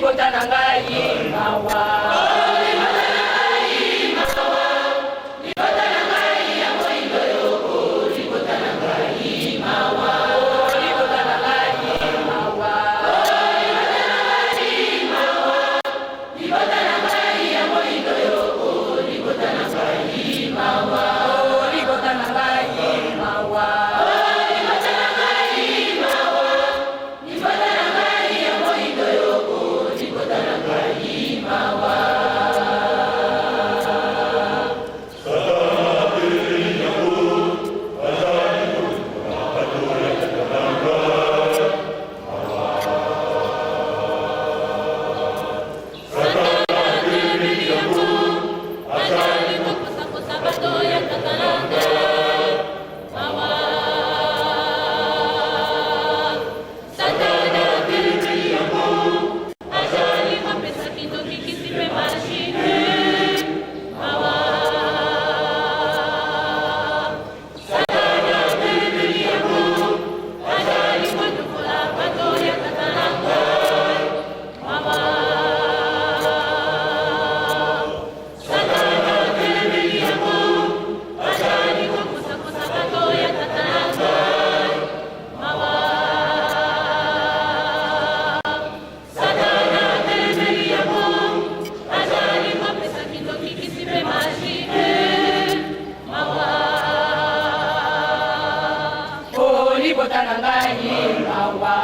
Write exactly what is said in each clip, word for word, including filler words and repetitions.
Libota na ngai, mawa. Oh, libota na ngai, mawa.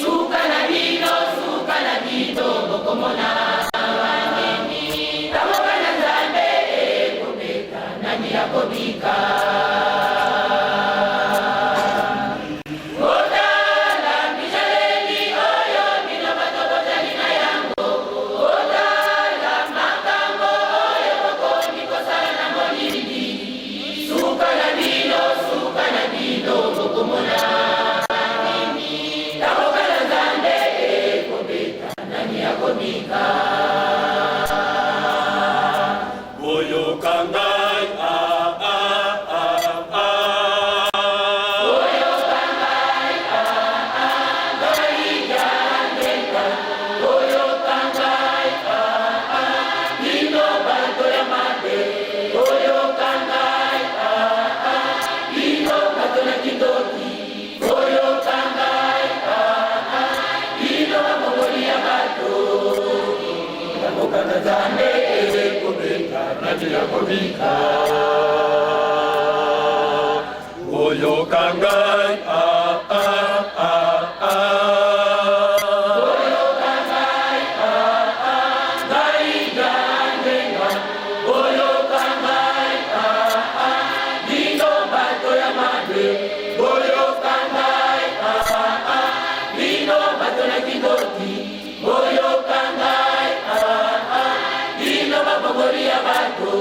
Suka na bino, suka na bino, bokomona. Ntango kaka Nzambe ekobeta, nani akobika? Otala bizaleli oyo bino bato bozali na yango. Otala makambo oyo bokomi kosala na molili. Suka na bino, suka na bino, bokomona. Ntango kaka Nzambe ekobeta, nani akobika? Boyoka ngai, ah, ah, ah, ah. Boyoka ngai, ah, ah, ngai ya ngenga. Boyoka ngai, ah, ah, bino bato ya mabe. Boyoka ngai, ah, ah, bino bato na kindoki. Boyoka ngai, ah, ah, bino babongoli ya bato. Ntango kaka Nzambe ekobeta, nani akobika? Boyoka ngai, ah, ah, ah, ah. Boyoka ngai, ah, ah, ngai ya ngenga. Boyoka ngai, ah, ah, bino bato ya mabe. Boyoka ngai, ah, ah, bino bato na kindoki. Boyoka ngai, ah, ah, bino babongoli ya bato.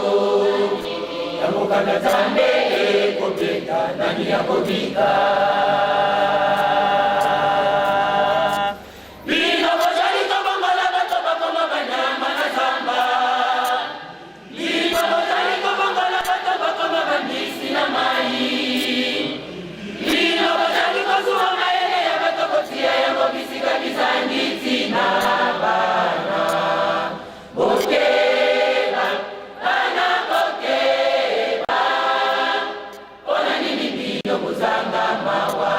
Ntango kaka Nzambe ekobeta, nani akobika? Bino bozali kobongola bato bakoma banyama na zamba. Bino bozali kobongola bato bakoma bambisi na mai. Bino bozali kozwa mayele ya bato, kotia yango bisika bizangi ntina. Bana bokeba, bana bokeba. Mpo na nini bino kozanga mawa?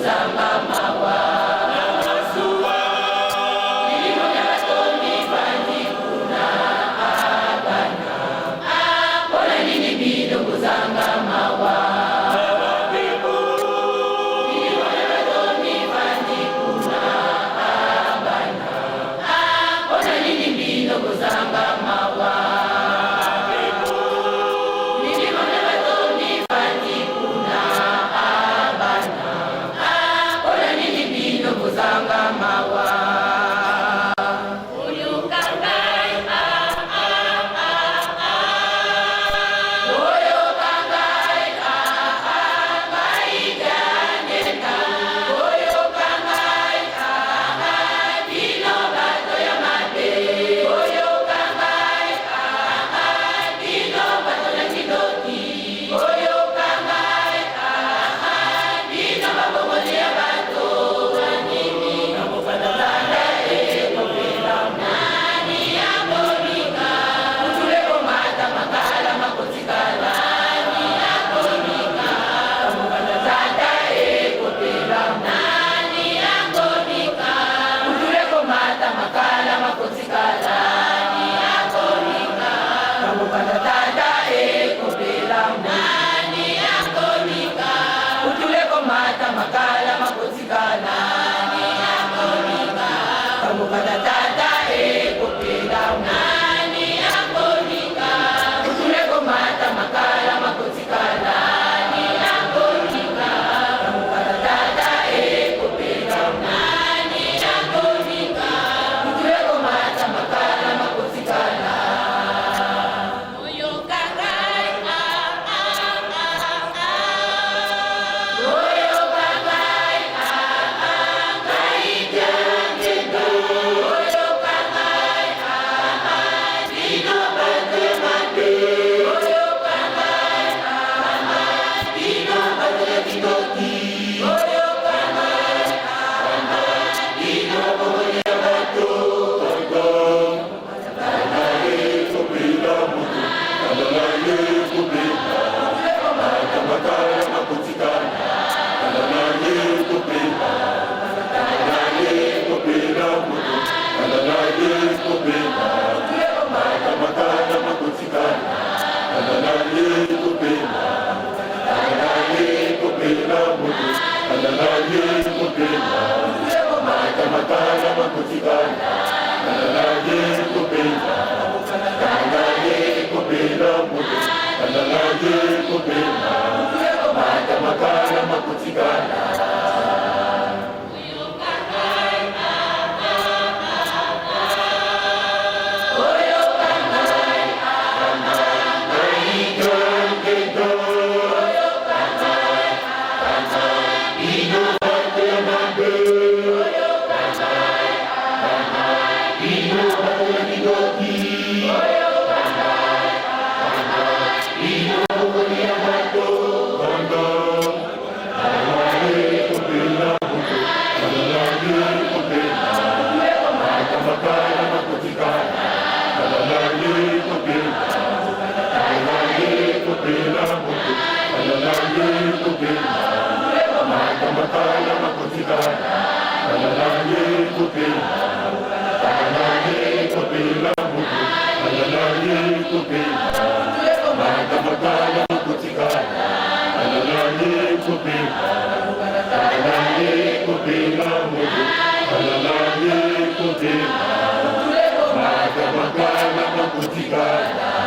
zanga mawa. Milimo mia bato mivandi kuna, ah, bana. Ah, mpo na nini bino kozanga mawa? Milimo mia bato mivandi kuna, ah, bana. Ah, mpo na nini bino kozanga mawa? Milimo mia bato mivandi kuna, ah, bana. Ah, mpo na nini bino kozanga mawa? Oyo kanga ye, ah, ah, ah, ah. Oyo kanga ye, ah, ah, ngai Diangienda. Oyo kanga ye, ah, ah, bino bato ya mabe. Oyo kanga ye, ah, ah, bino bato ya kindoki. Oyo kanga ye, ah, ah, bino babongoli ya bato, bandimi na kofanda zanda e kopela. Nani akonika? Kutule komata makala makotikala. Nani akonika? Kofanda zanda e kopela. Nani akonika? Kutule komata makala makotikala. Nani akonika? Kofanda zanda e kopela. Nani akonika? Kutule komata makala makotikala. Nani akonika? Kofanda zanda e kopela. Nani akonika? Kutule komata makala makotikala. Nani akonika? Kofanda zanda e kopela. Nani akonika? Kutule komata makala makotikala. Oyo kanga ye, ah, ah, ah, ah. Oyo kanga ye, ah, ah, ngai Diangienda. Oyo kanga ye, ah, ah, bino bato ya mabe. Oyo kanga ye, ah, ah, bino bato ya kindoki. Oyo kanga ye, ah, ah, bino babongoli ya bato. Kanda na ye kopela moto, kanda na ye kopela. Mata makala makotikala, kanda na ye kopela. Kanda na ye kopela moto, kanda na ye kopela. Mata makala makotikala, kanda na ye kopela. Kanda na ye kopela moto, kanda na ye kopela. Mata makala makotikala, kanda na ye kopela. Kanda na ye kopela moto, kanda na ye kopela. Mata makala makotikala. Kanda na ye kopela moto, kanda na ye kopela. Mata makala makotikala, kanda na ye kopela. Kanda na ye kopela moto, kanda na ye kopela. Mata makala makotikala.